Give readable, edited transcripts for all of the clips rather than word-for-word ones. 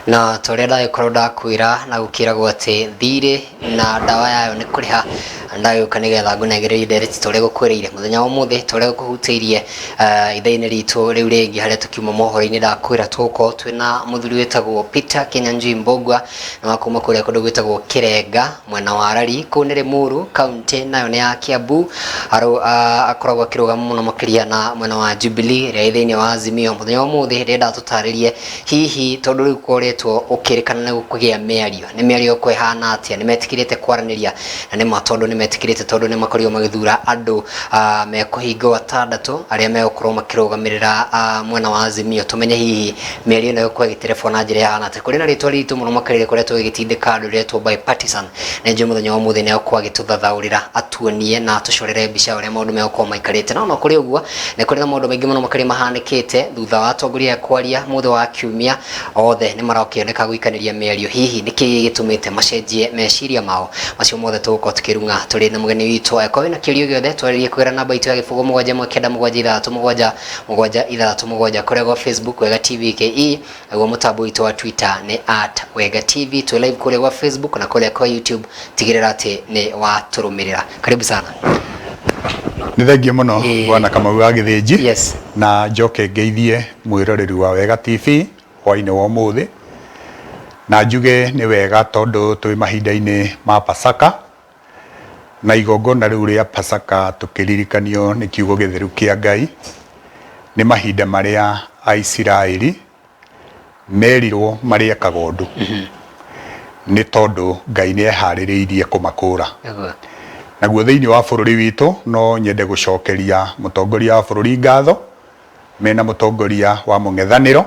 Na ta ũrĩa ndagĩkorwo ndakwĩra na gũkĩragwo atĩ thirĩ na ndawa yayo nĩ kũrĩha, ndagĩũka nĩgetha ngũnengererie ndereti ta ũrĩa gũkwĩrĩire mũthenya wa ũmũthĩ, ta ũrĩa gũkũhutĩirie ithaa-inĩ ritũ rĩu rĩngĩ harĩa tũkiuma mohoro-inĩ. Ndakwĩra tũgũkorwo twĩna mũthuri wĩtagwo Peter Kinyanjui Mbũgua, na wa kuma kũrĩa kũndũ gwĩtagwo Kĩrenga mwena wa Rari, kũu nĩ Limuru kaunti, nayo nĩ ya Kiambu. Akoragwo akĩrũgama mũno makĩria na mwena wa Jubilee ĩrĩa ĩ thĩinĩ wa Azimio. Mũthenya wa ũmũthĩ ndĩrenda tũtarĩrie hihi tondũ rĩu koretwo ũkĩrĩkana nĩ gũkũgĩa mĩario, nĩ mĩario ĩko ĩhana atĩa, nĩ metĩkĩrĩte kwaranĩria, na nĩ ma tondũ nĩ metĩkĩrĩte, tondũ nĩ makorirwo magĩthura andũ mekũhinga atandatũ arĩa megũkorwo makĩrũgamĩrĩra mwena wa Azimio. Tũmenye hihi mĩario ĩno ĩgũkorwo ĩgĩterebwo na njĩra ĩhana atĩa. Kũrĩ na rĩtwa ritũ mũno makĩria rĩkoretwo rĩgĩtindĩka andũ rĩretwo bipartisan. Nĩ njũĩ mũthenya wa ũmũthĩ nĩ egũkorwo agĩtũthathaũrĩra, atuonie na atũcorere mbica ya ũrĩa maũndũ megũkorwo maikarĩte. No ona kũrĩ ũguo, nĩ kũrĩ na maũndũ maingĩ mũno makĩria mahanĩkĩte thutha wa atongoria aya kwaria mũthĩ wa Kiumia. Othe nĩ marakĩoneka gũikanĩria mĩario. Hihi nĩ kĩĩ gĩgĩtũmĩte macenjie meciria mao? Macio mothe tũgũkorwo tũkĩrung'a tũrĩ na mũgeni witũ. Angĩkorwo wĩna kĩũria gĩothe, twarĩrie kũgerera namba itũ ya 07196767767 kũrĩa gwa Facebook Wega TV KE, naguo mũtambo witũ wa Twitter nĩ @WegaTV. Twĩ live kũrĩa gwa Facebook na kũrĩa kwa YouTube, tigĩrĩra atĩ nĩ watũrũmĩrĩra. Karibu sana. Nĩ thengiũ mũno, Bwana Kamau wa Gĩthĩnji. Na njoke ngeithie mwĩroreri wa Wega TV hwainĩ wa ũmũthĩ, na njuge nĩ wega tondũ twĩ mahinda-inĩ ma Pasaka, na igongona rĩu rĩa Pasaka tũkĩririkanio nĩ kiugo gĩtheru kĩa Ngai, nĩ mahinda marĩa Aisiraeli merirwo marĩe kagondu nĩ tondũ Ngai nĩ eharĩrĩirie kũmakũra. Naguo thĩinĩ wa bũrũri witũ no nyende gũcokeria mũtongoria wa bũrũri ngatho mena mũtongoria wa mũng'ethanĩro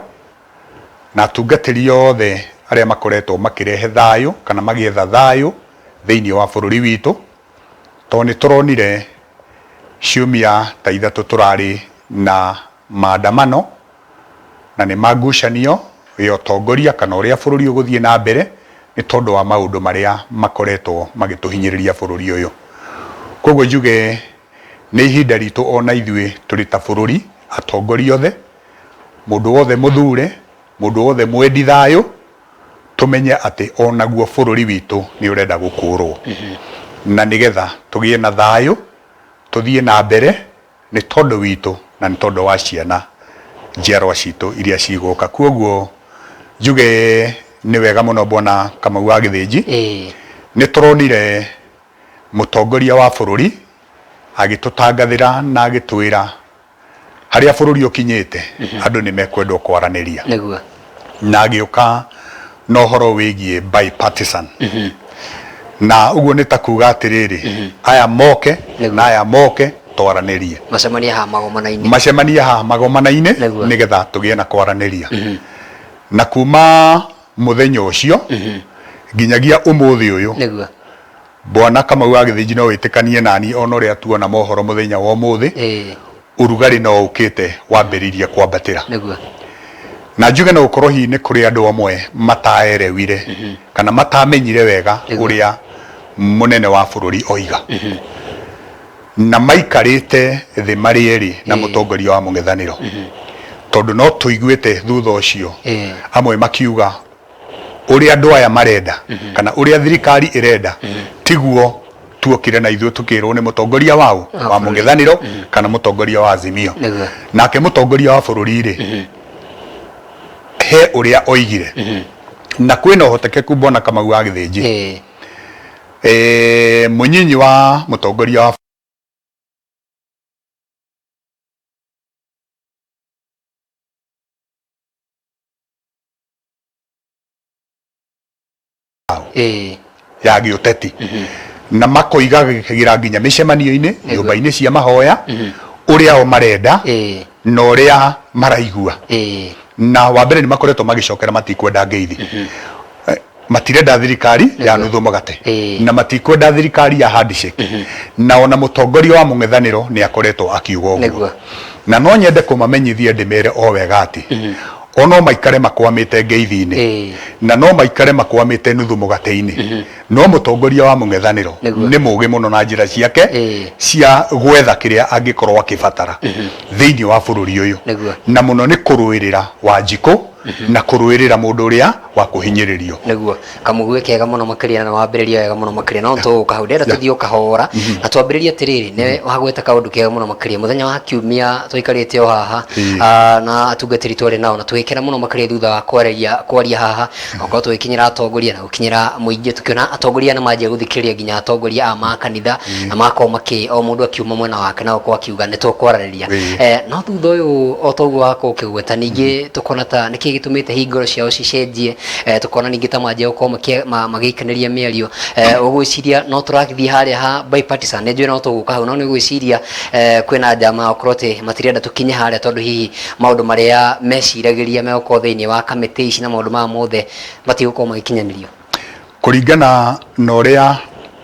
na atungatĩri othe arĩa makoretwo makĩrehe thayũ kana magĩetha thayũ thĩinĩ wa bũrũri witũ, tondũ nĩ tũronire ciumia ta ithatũ tũrarĩ na maandamano na nĩ ma ngucanio ya ũtongoria kana ũrĩa bũrũri ũgũthiĩ na mbere nĩ tondũ wa maũndũ marĩa makoretwo magĩtũhinyĩrĩria bũrũri ũyũ. Koguo njuge nĩ ihinda ritũ ona ithuĩ tũrĩ ta bũrũri, atongoria othe, mũndũ wothe mũthure, mũndũ wothe mwendi thayũ, tũmenye atĩ onaguo bũrũri witũ nĩ ũrenda gũkũrwo. Na nĩgetha tũgĩe na thayũ, tũthiĩ na mbere nĩ tondũ witũ na nĩ tondũ wa ciana njiarwa citũ iria cigũka. Kwoguo njuge nĩ wega mũno Bwana Kamau wa Gĩthĩnji, nĩ tũronire mũtongoria wa bũrũri agĩtũtangathĩra na agĩtwĩra harĩa bũrũri ũkinyĩte andũ nĩ mekwendwo kwaranĩria. Na agĩũka na ũhoro wĩgiĩ bipartisan. Na ũguo nĩ ta kuga atĩrĩrĩ, aya moke na aya moke twaranĩrie. Macemanie haha magomana-inĩ. Macemanie haha magomana-inĩ nĩgetha tũgĩe na kwaranĩria. Na kuma mũthenya ũcio nginyagia ũmũthĩ ũyũ, Bwana Kamau wa Gĩthĩnji no wĩtĩkanie nani ona ũrĩa tuona mohoro mũthenya wa ũmũthĩ, ũrugarĩ no ũkĩte wambĩrĩirie kwambatĩra. Na njuge no gũkorwo hihi nĩ kũrĩ andũ amwe mataerewire kana matamenyire wega ũrĩa mũnene wa bũrũri oiga. Na maikarĩte thĩ marĩ erĩ na mũtongoria wa mũng'ethanĩro. Tondũ no tũiguĩte thutha ũcio amwe makiuga ũrĩa andũ aya marenda kana ũrĩa thirikari ĩrenda tiguo tuokire na ithuĩ tũkĩrwo nĩ mũtongoria wao wa mũng'ethanĩro kana mũtongoria wa Azimio. Nake mũtongoria wa bũrũri rĩ, he ũrĩa oigire, na kwĩna ũhotekeku Bwana Kamau wa Gĩthĩnji, mũnyinyi wa mũtongoria wa ya gĩũteti na makoigagĩra nginya mĩcemanio-inĩ, nyũmba-inĩ cia mahoya, ũrĩa o marenda na ũrĩa maraigua. Na wa mbere nĩ makoretwo magĩcokera matikwenda ngeithi, matirenda thirikari ya nuthu mũgate na matikwenda thirikari ya handshake, na ona mũtongoria wa mũng'ethanĩro nĩ akoretwo akiuga ũguo. Na no nyende kũmamenyithia ndĩmere o wega atĩ o no maikare makwamĩte ngeithi-inĩ na no maikare makwamĩte nuthu mũgate-inĩ, no mũtongoria wa mũng'ethanĩro nĩ mũgĩ mũno na njĩra ciake cia gwetha kĩrĩa angĩkorwo akĩbatara thĩinĩ wa bũrũri ũyũ, na mũno nĩ kũrũĩrĩra Wanjikũ. na kũrũĩrĩra mũndũ ũrĩa wa kũhinyĩrĩrio. Nĩguo kamugue kega mũno makĩria na wambĩrĩria wega mũno makĩria, no tũgũka hau ndĩrenda tũthiĩ o kahora na twambĩrĩrie atĩrĩrĩ, nĩ wagweta kaũndũ kega mũno makĩria. Mũthenya wa kiumia tũikarĩte o haha na atungatĩri twarĩ nao na tũgĩkena mũno makĩria thutha wa kwaria kwaria haha na gũkorwo tũgĩkinyĩra atongoria na gũkinyĩra mũingĩ, tũkĩona atongoria nĩ manjia gũthikĩrĩria nginya atongoria a makanitha na makorwo makĩ o mũndũ akiuma mwena wake na gũkorwo akiuga nĩ tũkwaranĩria. No thutha ũyũ o toguo wakorwo ũkĩgweta, ningĩ tũkona ta nĩkĩ gĩtũmĩte hihi ngoro ciao cicenjie, tũkona ningĩ ta manjia gũkorwo magĩikanĩria mĩario. Ũgwĩciria no tũrathiĩ harĩa ha bipartisan? Nĩ njũĩ no tũgũka hau, no nĩ ũgwĩciria kwĩna njama ya gũkorwo atĩ matirenda tũkinye harĩa, tondũ hihi maũndũ marĩa meciragĩria megũkorwo thĩinĩ wa kamĩtĩ ici na maũndũ maya mothe matigũkorwo magĩkinyanĩrio? Kũringana na ũrĩa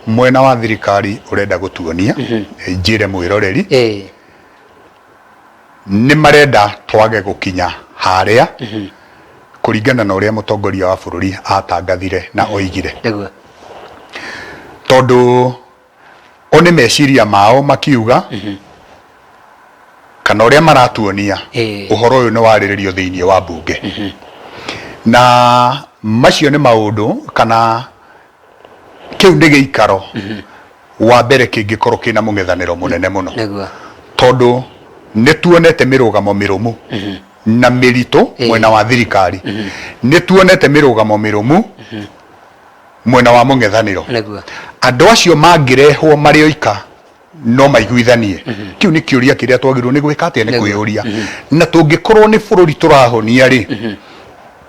mwena wa thirikari ũrenda gũtuonia, njĩre mwĩroreri, nĩ marenda twage gũkinya harĩa kũringana na ũrĩa mũtongoria wa bũrũri atangathire na oigire. Tondũ o nĩ meciria mao makiuga kana ũrĩa maratuonia, ũhoro ũyũ nĩ warĩrĩrio thĩinĩ wa mbunge, na macio nĩ maũndũ kana kĩu nĩ gĩikaro wa mbere kĩngĩkorwo kĩna mũng'ethanĩro mũnene mũno, tondũ nĩ tuonete mĩrũgamo mĩrũmu na mĩritũ mwena wa thirikari, nĩ tuonete mĩrũgamo mĩrũmu mwena wa mũng'ethanĩro. Andũ acio mangĩrehwo marĩ oika no maiguithanie? Kĩu nĩ kĩũria kĩrĩa twagĩrĩirwo nĩ gwĩka atĩa, nĩ kwĩyũria. Na tũngĩkorwo nĩ bũrũri tũrahonia rĩ,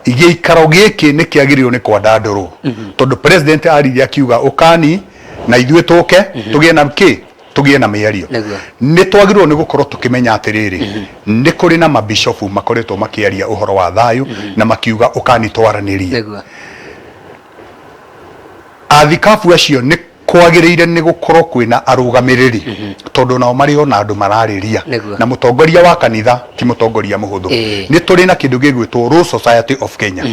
gĩikaro gĩkĩ nĩ kĩagĩrĩirwo nĩ kwandandũrwo, tondũ president aririe akiuga ũkani na ithuĩ tũke tũgĩe na kĩ, tũgĩe na mĩario. Nĩ twagĩrĩirwo nĩ gũkorwo tũkĩmenya atĩrĩrĩ, nĩ kũrĩ na mabishofu makoretwo makĩaria ũhoro wa thayũ na makiuga ũkani twaranĩrie. Athikabu acio nĩ kwagĩrĩire nĩ gũkorwo kwĩna arũgamĩrĩri, tondũ nao marĩ ona andũ mararĩria. Na mũtongoria wa kanitha ti mũtongoria mũhũthũ. Nĩ tũrĩ na kĩndũ gĩgwĩtwo Law Society of Kenya,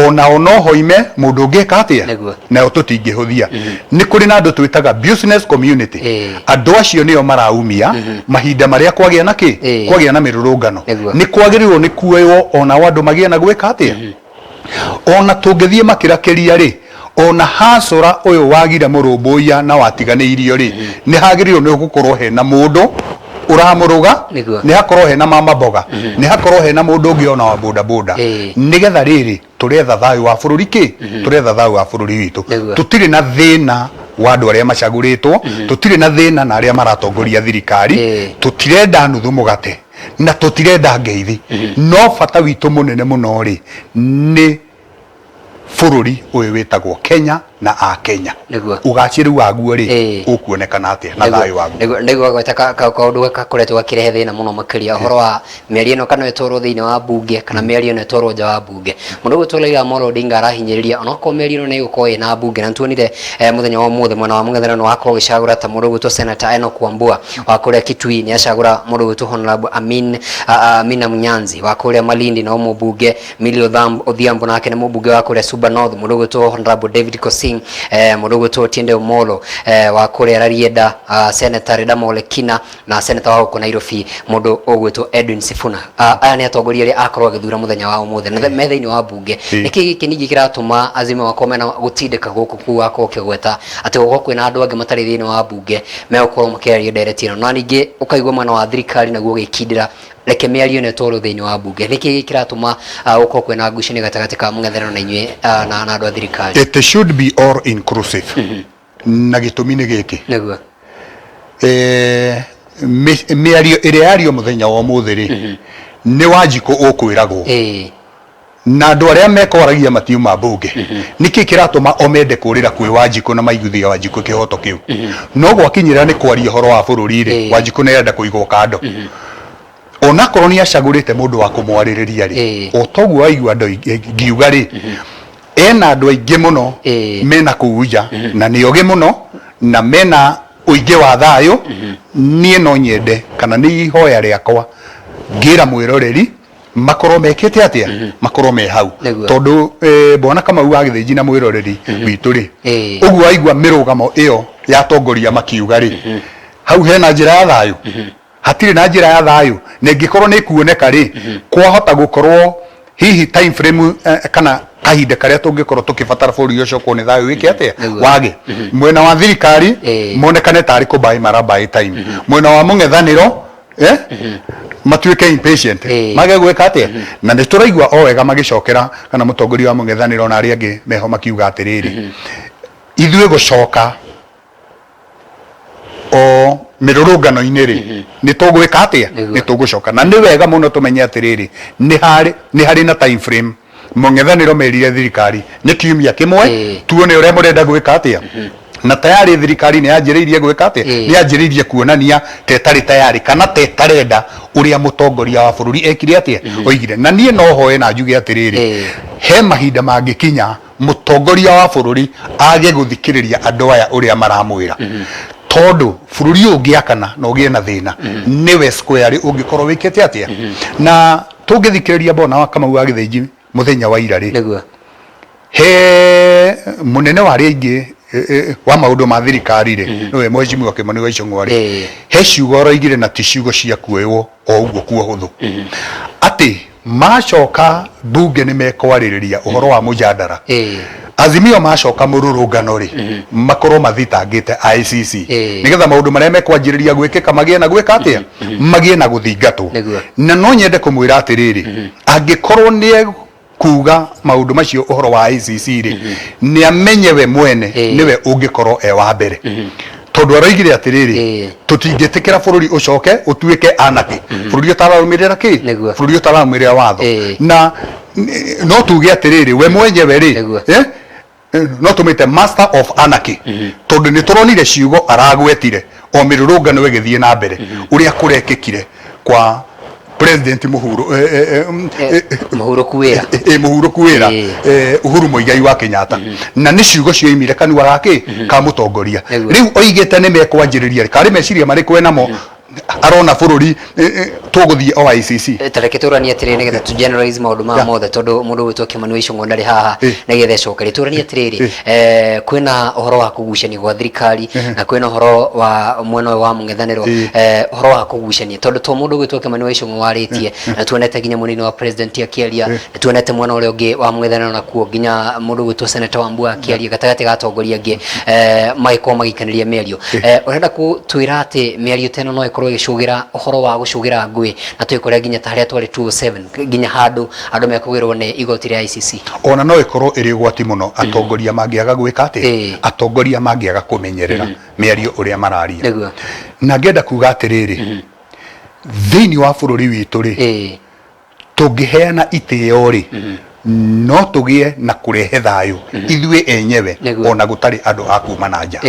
onao no hoime mũndũ ũngĩka atĩa, nayo tũtingĩhũthia. Nĩ kũrĩ na andũ twĩtaga business community. Andũ acio nĩo maraumia mahinda marĩa kwagĩa na kĩ, kwagĩa na mĩrũrũngano. Nĩ kwagĩrĩirwo nĩ kuoywo onao andũ magĩe na gwĩka atĩa. Ona tũngĩthiĩ makĩrakĩria rĩ, ona hacũra ũyũ wagire mũrũmbũiya na watiganĩirio rĩ, nĩ hagĩrĩirwo nĩ gũkorwo hena mũndũ ũramũrũga, nĩ hakorwo hena mama mboga, nĩ hakorwo hena mũndũ ũngĩ ona wa boda boda, nĩgetha rĩrĩ tũretha thayũ wa bũrũri kĩ, tũretha thayũ wa bũrũri witũ. Tũtirĩ na thĩna wa andũ arĩa macagũrĩtwo, tũtirĩ na thĩna na arĩa maratongoria thirikari, tũtirenda nuthu mũgate na tũtirenda ngeithi, no bata witũ mũnene mũno rĩ nĩ bũrũri ũyũ wĩtagwo Kenya na Akenya. Ũgacĩru waguo rĩ ũkuonekana atĩa na thayũ waguo? Nĩguo gweta kaũndũ gakoretwo gakĩrehe thĩna mũno makĩria, ũhoro wa mĩario ĩno kana ĩtwarwo thĩinĩ wa mbunge kana mĩario ĩno ĩtwarwo nja wa mbunge. Mũndũ ũgwĩtwo Raila Amolo Odinga arahinyĩrĩria onokorwo mĩario ĩno nĩ ĩgũkorwo ĩna mbunge, na nĩtuonire mũthenya wa ũmũthĩ mwena wa mũng'ethanĩro nĩ wakorwo ũgĩcagũra ta mũndũ ũgwĩtwo Senator Enoch Wambua wa kũrĩa Kitui, nĩ acagũra mũndũ ũgwĩtwo Honorable Amina Mnyanzi wa kũrĩa Malindi, na mũmbunge Millie Odhiambo nake nĩ mũmbunge wa kũrĩa Suba North, mũndũ ũgwĩtwo Honorable David Kosing, mũndũ ũgwĩtwo Otiende Omolo wa kũrĩa Rarieda, Senator Ledama Olekina na Senator wa gũkũ Nairobi mũndũ ũgwĩtwo Edwin Sifuna. Aya nĩ atongoria arĩa akorwo agĩthura mũthenya wa ũmũthĩ na me thĩinĩ wa mbunge. Nĩkĩ gĩkĩ ningĩ kĩratũma Azimio makorwo mena gũtindĩka gũkũ kuu wakorwo ũkĩgweta atĩ gũkorwo kwĩna andũ angĩ matarĩ thĩinĩ wa mbunge megũkorwo makĩaria ndereti ĩno, na ningĩ ũkaigua mwena wa thirikari naguo ũgĩkindĩra reke mĩario ĩno ĩtwarwo thĩinĩ wa mbunge? Nĩkĩ gĩkĩ kĩratũma gũkorwo kwĩna ngucanio gatagatĩ ka mũng'ethanĩro na inyuĩ na andũ a thirikari? It should be all inclusive. Na gĩtũmi nĩ gĩkĩ. Mĩario ĩrĩa yario mũthenya wa ũmũthĩ rĩ, nĩ Wanjikũ ũkwĩragwo na andũ arĩa mekwaragia matiuma mbunge. Nĩkĩ kĩratũma o mende kũrĩra kwĩ Wanjikũ na maiguithie Wanjikũ kĩhoto kĩu? No gwakinyĩra nĩ kwaria ũhoro wa bũrũri rĩ, Wanjikũ nĩ arenda kũigwo kando, onakorwo nĩ acagũrĩte mũndũ wa kũmwarĩrĩria rĩ. O toguo waigua andũ aingĩ ngiuga rĩ, ena andũ aingĩ mũno mena kũu nja na nĩ ogĩ mũno na mena ũingĩ wa thayũ. Niĩ no nyende kana nĩ ihoya rĩakwa ngĩra mwĩroreri makorwo mekĩte atĩa, makorwo me hau. Tondũ bwana Kamau wa Gĩthĩnji na mwĩroreri witũ rĩ, ũguo waigua mĩrũgamo ĩyo ya atongoria makiuga rĩ, hau hena njĩra ya thayũ? Hatirĩ na njĩra ya thayũ. Na ĩngĩkorwo nĩ ĩkuoneka rĩ, kwahota gũkorwo Hihi time frame kana kahinda karĩa tũngĩkorwo tũkĩbatara bũrũri ũcokwo nĩ thayũ wĩke atĩa? Wage mwena wa thirikari monekane tarĩ kũmbaĩ marabaĩ time, mwena wa mũng'ethanĩro matuĩke impatient, mage gwĩka atĩa? Na nĩ tũraigua o wega magĩcokera kana mũtongoria wa mũng'ethanĩro na arĩa angĩ meho makiuga atĩrĩrĩ, ithuĩ gũcoka o mĩrũrũngano-inĩ rĩ, nĩ tũgwĩka atĩa? Nĩ tũgũcoka. Na nĩ wega mũno tũmenye atĩrĩrĩ, nĩ harĩ nĩ harĩ na time frame. Mũng'ethanĩro merire thirikari nĩ kiumia kĩmwe, tuone ũrĩa mũrenda gwĩka atĩa. Na tayarĩ thirikari nĩ yanjĩrĩirie gwĩka atĩa? Nĩ yanjĩrĩirie kuonania ta ĩtarĩ tayarĩ kana ta ĩtarenda ũrĩa mũtongoria wa bũrũri ekire atĩa, oigire. Na niĩ no hoe na njuge atĩrĩrĩ, he mahinda mangĩkinya mũtongoria wa bũrũri age gũthikĩrĩria andũ aya ũrĩa maramwĩra, tondũ bũrũri ũyũ ũngĩakana na ũgĩe na thĩna, nĩwe square ũngĩkorwo wĩkĩte atĩa. Na tũngĩthikĩrĩria Bona wa Kamau wa Gĩthĩnji mũthenya wa ira rĩ, he mũnene wa arĩa aingĩ wa maũndũ ma thirikari rĩ, nĩwe Mheshimiwa Kimani wa Ichung'wa rĩ, he ciugo aroigire na ti ciugo cia kuoywo o ũguo kuo hũthũ, atĩ macoka mbunge nĩ mekwarĩrĩria ũhoro wa mũjandara. Azimio macoka mũrũrũngano rĩ, makorwo mathitangĩte ICC nĩgetha maũndũ marĩa mekwanjĩrĩria gwĩkĩka magĩe na gwĩka atĩa, magĩe na gũthingatwo. Na no nyende kũmwĩra atĩrĩrĩ, angĩkorwo nĩ kuga maũndũ macio ũhoro wa ICC rĩ, nĩ amenye we mwene nĩwe ũngĩkorwo e wa mbere, tondũ aroigire atĩrĩrĩ, tũtingĩtĩkĩra bũrũri ũcoke ũtuĩke anarchy, bũrũri ũtararũmĩrĩra kĩ, bũrũri ũtararũmĩrĩra watho. Na no tuge atĩrĩrĩ, we mwenyewe rĩ, no tũmĩte master of anarchy, tondũ nĩ tũronire ciugo aragwetire o mĩrũrũngano ĩgĩthiĩ na mbere, ũrĩa kũrekĩkire kwa president mũhuro Mũhurũku wĩra. Mũhurũku wĩra, Uhuru Muigai wa Kenyatta, na nĩ ciugo cioimire kanua gake ka mũtongoria. Rĩu oigĩte nĩ mekwanjĩrĩria, karĩ meciria marĩkũ enamo arona bũrũri tũgũthiĩ o ICC? Ta reke tũranie atĩrĩrĩ nĩgetha tu generalize maũndũ maya mothe, tondũ mũndũ ũgwĩtwo Kimani wa Ichung'wa ndarĩ haha nĩgetha ecokerie. Tũranie atĩrĩrĩ, kwĩna ũhoro wa kũgucania gwa thirikari na kwĩna ũhoro wa mwena ũyũ wa mũng'ethanĩro, ũhoro wa kũgucania, tondũ to mũndũ ũgwĩtwo Kimani wa Ichung'wa warĩtie, na tuonete nginya mũnini wa president akĩaria, nĩ tuonete mwena ũrĩa ũngĩ wa mũng'ethanĩro nakuo nginya mũndũ ũgwĩtwo Senator Wambua akĩaria gatagatĩ ga atongoria angĩ, magĩkorwo magĩikanĩria mĩario. Ũrenda gũtwĩra atĩ mĩario ta ĩno no ĩkorwo ĩgĩcũgĩra ũhoro wa gũcũgĩra ngũĩ na twĩkore nginya ta harĩa twarĩ 207, nginya handũ andũ mekũgĩrwo nĩ igoti rĩa ICC? Ona no ĩkorwo ĩrĩ ũgwati mũno atongoria mangĩaga gwĩka atĩa, atongoria mangĩaga kũmenyerera mĩario ũrĩa mararia. Na ngenda kuga atĩrĩrĩ, thĩinĩ wa bũrũri witũ rĩ, tũngĩheana itĩo rĩ, no tũgĩe na kũrehe thayũ ithuĩ enyewe, ona gũtarĩ andũ a kuma na nja.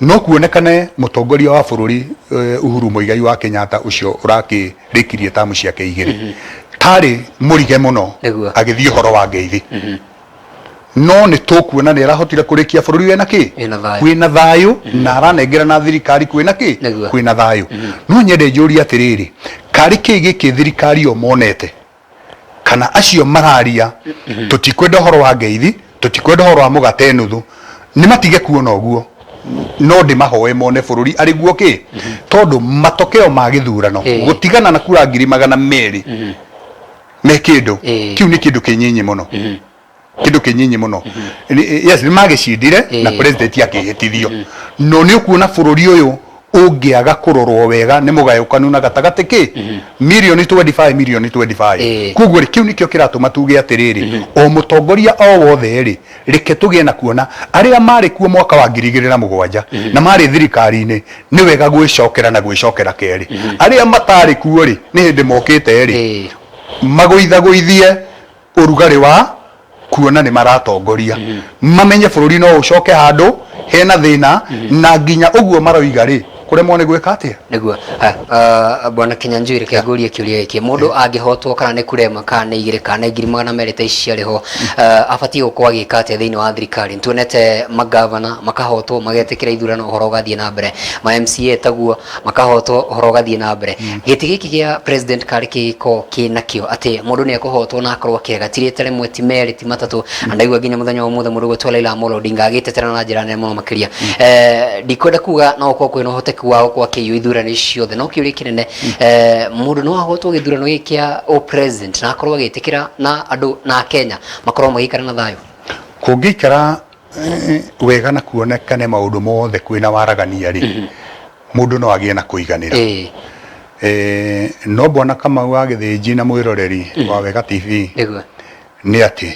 No kuonekane mũtongoria wa bũrũri Uhuru Muigai wa Kenyatta ũcio ũrakĩrĩkirie tamu ciake igĩrĩ tarĩ mũrige mũno agĩthiĩ ũhoro wa ngeithi, no nĩ tũkuona nĩ arahotire kũrĩkia bũrũri wĩna kĩ? Wĩna thayũ. Wĩna thayũ, na aranengera na thirikari kwĩna kĩ? Kwĩna thayũ. No nyende njũrie atĩrĩrĩ, karĩ kĩ gĩkĩ thirikari yo monete kana acio mararia tũtikwenda ũhoro wa ngeithi, tũtikwenda ũhoro wa mũgate nuthu? Nĩ matige kuona ũguo, no ndĩmahoe mone bũrũri arĩ guo kĩ, tondũ matokeo ma gĩthurano gũtigana na kura 200,000 me kĩndũ, kĩu nĩ kĩndũ kĩnyinyi mũno, kĩndũ kĩnyinyi mũno. Yes, nĩ magĩcindire na president akĩhĩtithio, no nĩ ũkuona bũrũri ũyũ ũngĩaga kũrorwo wega nĩ mũgayũkanu na gatagatĩ kĩ mirioni 25, mirioni 25. Koguo rĩ, kĩu nĩkĩo kĩratũma tuge atĩrĩrĩ, o mũtongoria o wothe rĩ, reke tũgĩe na kuona arĩa marĩ kuo mwaka wa 2007 na marĩ thirikari-inĩ, nĩ wega gwĩcokera na gwĩcokera kerĩ. Arĩa matarĩ kuo rĩ, nĩ hĩndĩ mokĩte rĩ, magũithagũithie ũrugarĩ wa kuona nĩ maratongoria, mamenye bũrũri no ũcoke handũ hena thĩna, na nginya ũguo maroiga rĩ, kũremwo nĩ gwĩka atĩa? Nĩguo. Bwana Kinyanjui, reke ngũrie kĩũria gĩkĩ. Mũndũ angĩhotwo, kana nĩ kura ĩmwe, kana nĩ igĩrĩ, kana nĩ 200,000 ta ici ciarĩ ho, abatiĩ gũkorwo agĩka atĩa thĩinĩ wa thirikari? Nĩtuonete mangavana makahotwo magetĩkĩra ithurano, ũhoro ũgathiĩ na mbere, ma MCA taguo makahotwo, ũhoro ũgathiĩ na mbere. Gĩtĩ gĩkĩ gĩa president karĩ kĩgĩkorwo kĩnakĩo atĩ mũndũ nĩ ekũhotwo na akorwo akĩrega, ti rita rĩmwe, ti merĩ, ti matatũ, na ndaigua nginya mũthenya wa ũmũthĩ mũndũ ũgwĩtwo Raila Amolo Odinga agĩtetera na njĩra nene mũno makĩria. Ndikwenda kuga no gũkorwo kwĩna ũhotekeku. ũhotekeku wa gũkorwo akĩiywo ithurano ici ciothe. No kĩũria kĩnene, mũndũ no ahotwo gĩthurano gĩkĩ kĩa ũ president na akorwo agĩtĩkĩra na andũ na Kenya makorwo magĩikara na thayũ? Kũngĩikara wega na kuonekane maũndũ mothe kwĩna waragania rĩ, mũndũ no agĩe na kũiganĩra. No Bwana Kamau wa Gĩthĩnji na mwĩroreri wa Wega TV, nĩ atĩ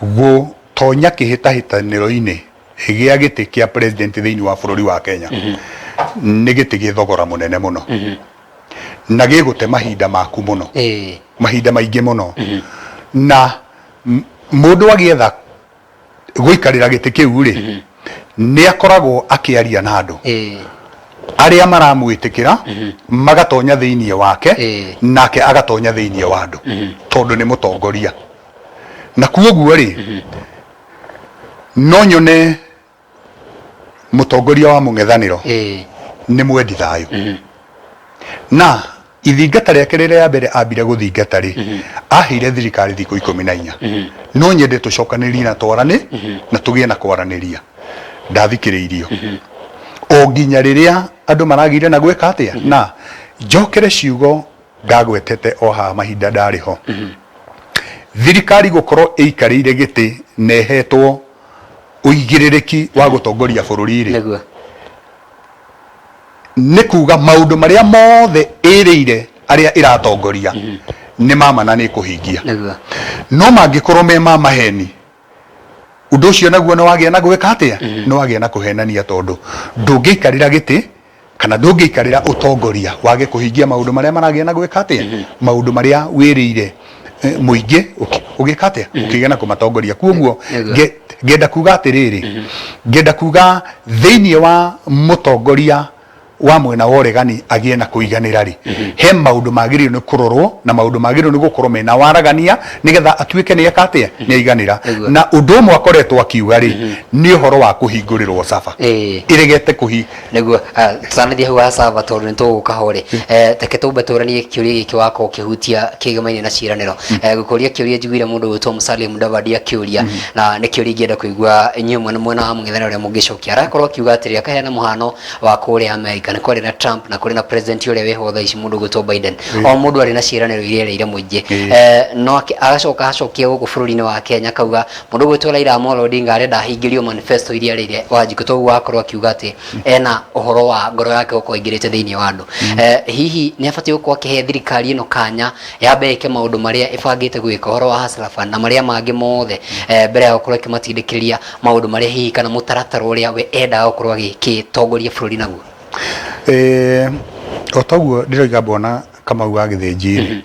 gũtonya kĩhĩtahĩtanĩro-inĩ gĩa gĩtĩ kĩa president thĩinĩ wa bũrũri wa Kenya nĩ gĩtĩ gĩ thogora mũnene mũno na gĩgũte mahinda maku mũno, mahinda maingĩ mũno, na mũndũ agĩetha gũikarĩra gĩtĩ kĩu rĩ, nĩ akoragwo akĩaria na andũ arĩa maramwĩtĩkĩra, magatonya thĩinĩ wake, nake agatonya thĩinĩ wa andũ tondũ nĩ mũtongoria. Na kuoguo rĩ, no nyone mũtongoria wa mũng'ethanĩro nĩ mwendi thayũ, na ithingata rĩake rĩrĩa rĩa mbere ambire gũthingata rĩ, aheire thirikari thikũ 14. No nyende tũcokanĩrie na twarane na tũgĩe na kwaranĩria. Ndathikĩrĩirio o nginya rĩrĩa andũ maragĩire na gwĩka atĩa. Na njokere ciugo ndagwetete o haha mahinda ndarĩ ho, thirikari gũkorwo ĩikarĩire gĩtĩ na ĩhetwo ũigĩrĩrĩki wa gũtongoria bũrũri rĩ, nĩ kuga maũndũ marĩa mothe ĩrĩire arĩa ĩratongoria nĩ mama na nĩ kũhingia. No mangĩkorwo me ma maheni, ũndũ ũcio naguo nĩ wagĩa na gwĩka atĩa? Nĩ wagĩa na kũhenania, tondũ ndũngĩikarĩra gĩtĩ kana ndũngĩikarĩra ũtongoria wage kũhingia maũndũ marĩa maragĩa na gwĩka atĩa, maũndũ marĩa wĩrĩire mũingĩ ũgĩka atĩa, ũkĩgĩa na kũmatongoria. Kuoguo ngenda kuga atĩrĩrĩ, ngenda kuga thĩinĩ wa mũtongoria wa mwena wa ũregani agĩe na kũiganĩra rĩ, he maũndũ magĩrĩirwo nĩ kũrorwo na maũndũ magĩrĩirwo nĩ gũkorwo mena waragania nĩgetha atuĩke nĩ eka atĩa, nĩ aiganĩra. Na ũndũ ũmwe akoretwo akiuga rĩ, nĩ ũhoro wa kũhingũrĩrwo saba ĩregete kũhi Nĩguo tũtanathiĩ hau ha saba, tondũ nĩ tũgũka ho rĩ, reke tũmbe tũranie kĩũria gĩkĩ wakorwo ũkĩhutia kĩgemaine na ciĩranĩro. Gũkũria kĩũria njiguire mũndũ ũgwĩtwo Musalia Mudavadi akĩũria, na nĩ kĩũria ingĩenda kũigua inyuĩ mwena mwena wa mũng'ethanĩro ũrĩa mũngĩcokia. Arakorwo akiuga atĩrĩ, akaheana mũhano wa kũrĩa Amerika, nĩ kwarĩ na Trump na kũrĩ na president ũrĩa wĩho thaa ici, mũndũ ũgwĩtwo Biden. O mũndũ arĩ na ciĩranĩro iria erĩire mũingĩ. No agacoka acokia gũkũ bũrũri-inĩ wa Kenya, akauga mũndũ ũgwĩtwo Raila Amolo Odinga arenda ahingĩrio manifesto iria arĩire Wanjikũ, toguo wakorwo akiuga atĩ ena ũhoro wa ngoro yake gũkorwo aingĩrĩte thĩinĩ wa andũ. Hihi nĩ abatiĩ gũkorwo akĩhe thirikari ĩno kanya yambe ĩke maũndũ marĩa ĩbangĩte gwĩka, ũhoro wa Hustler Fund na marĩa mangĩ mothe, mbere ya gũkorwo ĩkĩmatindĩkĩrĩria maũndũ marĩa hihi kana mũtaratara ũrĩa we endaga gũkorwo agĩtongoria bũrũri naguo? O taguo ndĩroiga, Bwana Kamau wa Gĩthĩnji rĩ,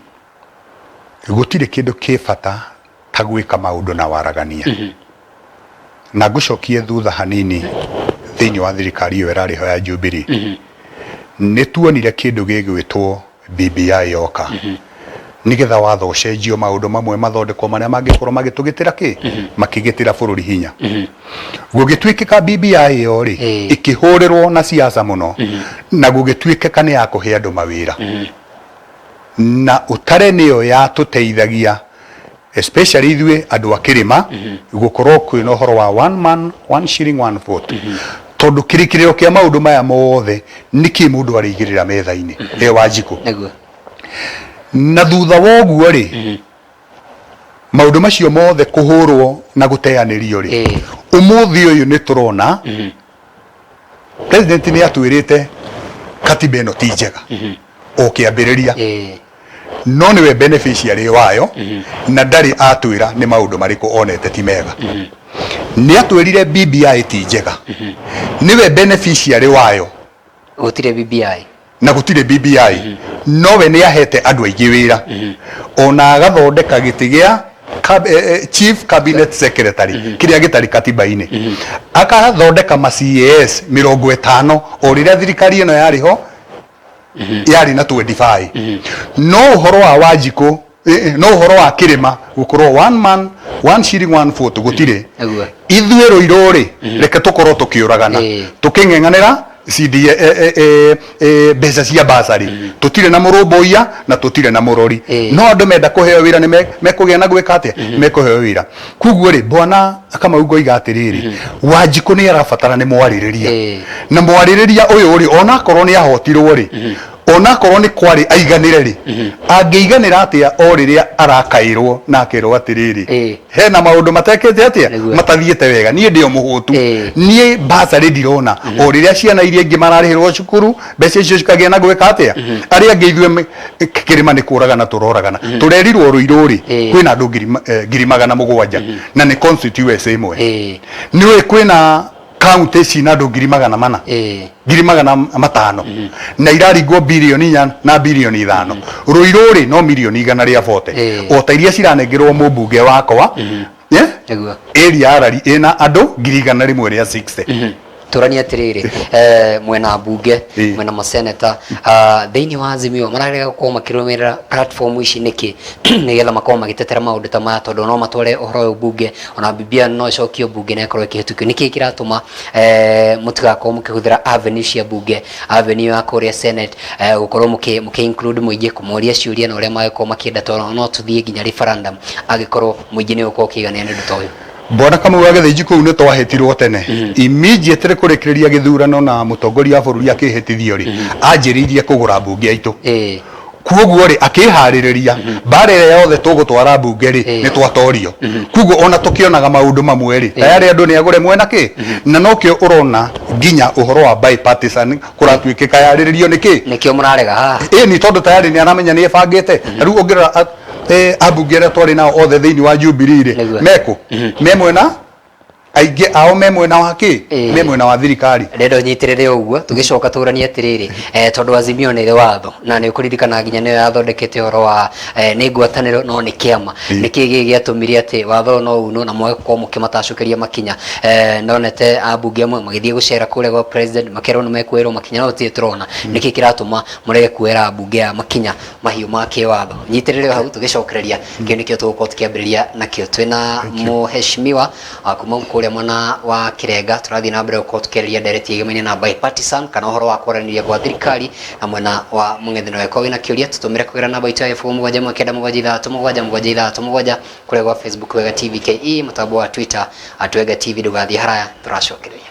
gũtirĩ kĩndũ kĩ bata ta gwĩka maũndũ na waragania. Na ngũcokie thutha hanini, thĩinĩ wa thirikari ĩyo ĩrarĩ ho ya Jubilee, nĩ tuonire kĩndũ gĩgwĩtwo BBI yoka nĩgetha watho ũcenjio, maũndũ mamwe mathondekwo marĩa mangĩkorwo magĩtũgĩtĩra kĩ makĩgĩtĩra bũrũri hinya. Gũgĩtuĩkĩka BBI ĩyo rĩ, ĩkĩhũrĩrwo na siasa mũno, na gũgĩtuĩkĩka nĩ ya kũhe andũ mawĩra, na ũtare nĩyo yatũteithagia, especially ithuĩ andũ a kĩrĩma, gũkorwo kwĩna ũhoro wa one man one shilling one vote, tondũ kĩrĩkĩrĩro kĩa maũndũ maya mothe nĩ kĩ mũndũ arĩigĩrĩra metha-inĩ e Wanjikũ. Na thutha wa ũguo rĩ, maũndũ macio mothe kũhũrwo na gũteanĩrio rĩ, ũmũthĩ ũyũ nĩ tũrona president nĩ atwĩrĩte katiba ĩno ti njega o kĩambĩrĩria, no nĩwe beneficiary wayo na ndarĩ atwĩra nĩ maũndũ marĩkũ onete ti mega. Nĩ atwĩrire BBI ti njega, nĩwe beneficiary wayo. Gũtirĩ BBI. Na gũtirĩ BBI, nowe nĩ ahete andũ aingĩ wĩra, ona agathondeka gĩtĩ gĩa chief cabinet secretary kĩrĩa gĩtarĩ katiba-inĩ, akathondeka ma CAS 50 o rĩrĩa thirikari ĩno yarĩ ho yarĩ na 25. No ũhoro wa Wanjikũ, no ũhoro wa kĩrĩma gũkorwo one man one shilling one vote gũtirĩ. Ithuĩ Rũirũ rĩ, reke tũkorwo tũkĩũragana, tũkĩng'eng'anĩra. CDA mbeca cia basarĩ, tũtirĩ na mũrũmbũiya na tũtirĩ na mũrori. No andũ menda kũheo wĩra nĩ mekũgĩa na gwĩka atĩa, mekũheo wĩra. Koguo rĩ, bwana Kamau, ngoiga atĩrĩrĩ, Wanjikũ nĩ arabatara nĩ mwarĩrĩria, na mwarĩrĩria ũyũ rĩ, onakorwo nĩ ahotirwo rĩ, onakorwo nĩ kwarĩ aiganĩre rĩ, angĩiganĩra atĩa o rĩrĩa arakaĩrwo na akerwo atĩrĩrĩ, hena maũndũ matekĩte atĩa, matathiĩte wega, niĩ ndĩ o mũhũtu, niĩ basarĩ ndirona, o rĩrĩa ciana iria ingĩ mararĩhĩrwo cukuru mbeca icio cikagĩa na gwĩka atĩa, arĩa angĩ ithuĩ kĩrĩma nĩ kũragana tũroragana. Tũrerirwo Rũirũ rĩ, kwĩna andũ 700,000 na nĩ constituency ĩmwe. Nĩ ũĩ kwĩna county cina andũ 400,000, 500,000, na iraringwo 4 billion na 5 billion. Rũirũ rĩ, no 140 million, o ta iria ciranengerwo mũmbunge wakwa. Yeah? Area ya Rari ĩna andũ 160,000. Tũranie atĩrĩrĩ, mwena mbunge, mwena maseneta, thĩinĩ wa Azimio mararega gũkorwo makĩrũmĩrĩra platform ici nĩkĩ, nĩgetha makorwo magĩtetera maũndũ ta maya? Tondũ no matware ũhoro ũyũ mbunge, ona BBI no ĩcokio mbunge na ĩkorwo ĩkĩhĩtũkio. Nĩkĩ kĩratũma mũtigakorwo mũkĩhũthĩra avenue cia mbunge, avenue ya kũrĩa Senate, gũkorwo mũkĩ include mũingĩ, kũmoria ciũria na ũrĩa mangĩkorwo makĩenda? Tondũ no tũthiĩ nginya referendum angĩkorwo mũingĩ nĩ ũgũkorwo ũkĩiganĩra nĩ ũndũ ta ũyũ. Bwana Kamau wa Gĩthĩnji, kũu nĩ twahĩtirwo tene. Immediately kũrĩkĩrĩria gĩthurano na mũtongoria wa bũrũri akĩhĩtithio rĩ, anjĩrĩirie kũgũra mbunge aitũ. Kuoguo rĩ, akĩharĩrĩria mbara ĩrĩa yothe tũgũtwara mbunge rĩ, nĩ twatorio. Kuoguo ona tũkĩonaga maũndũ mamwe rĩ, tayarĩ andũ nĩ agũre mwena kĩ, na nokĩo ũrona nginya ũhoro wa bipartisan kũratuĩkĩka yarĩrĩrio nĩ kĩ. Nĩkĩo mũrarega haha. Ĩ ni tondũ tayarĩ nĩ aramenya nĩ ebangĩte. Ta rĩu ũngĩrora ambunge arĩa twarĩ nao othe thĩinĩ wa Jubilee rĩ, mekũ me mwena, aingĩ ao me mwena wa kĩ, me mwena wa thirikari. Ndĩrenda ũnyitĩrĩre ũguo tũgĩcoka tũranie atĩrĩrĩ, tondũ Azimio nĩ ĩrĩ watho na nĩ ũkũririkana nginya nĩyo yathondekete ũhoro wa nĩ ngwatanĩro no nĩ kĩama. Nĩkĩ gĩkĩ gĩatũmire atĩ watho ũyũ no unwo na mwage gũkorwo mũkĩmatacũkĩria makinya? Ndonete ambunge amwe magĩthiĩ gũcera kũrĩa gwa president makerwo nĩ mekuoerwo makinya, no gũtirĩ tũrona. Nĩkĩ kĩratũma mũrege kuoera ambunge aya makinya mahiũ ma kĩwatho? Nyitĩrĩre hau tũgĩcokereria, kĩu nĩkĩo tũgũkorwo tũkĩambĩrĩria nakĩo. Twĩna mũheshimiwa wa kuma kũrĩa mwena wa Kĩrenga, tũrathiĩ na mbere gũkorwo tũkĩarĩria ndereti ĩgemaine na bipartisan kana ũhoro wa kwaranĩria gwa thirikari na mwena wa mũng'ethanĩro. Angĩkorwo wĩna kĩũria, tũtũmĩre kũgerera namba itũ ya 0719767767 kũrĩa gwa Facebook Wega TV KE, mũtambo wa Twitter @WegaTV. Ndũgathiĩ haraya, tũracokereria.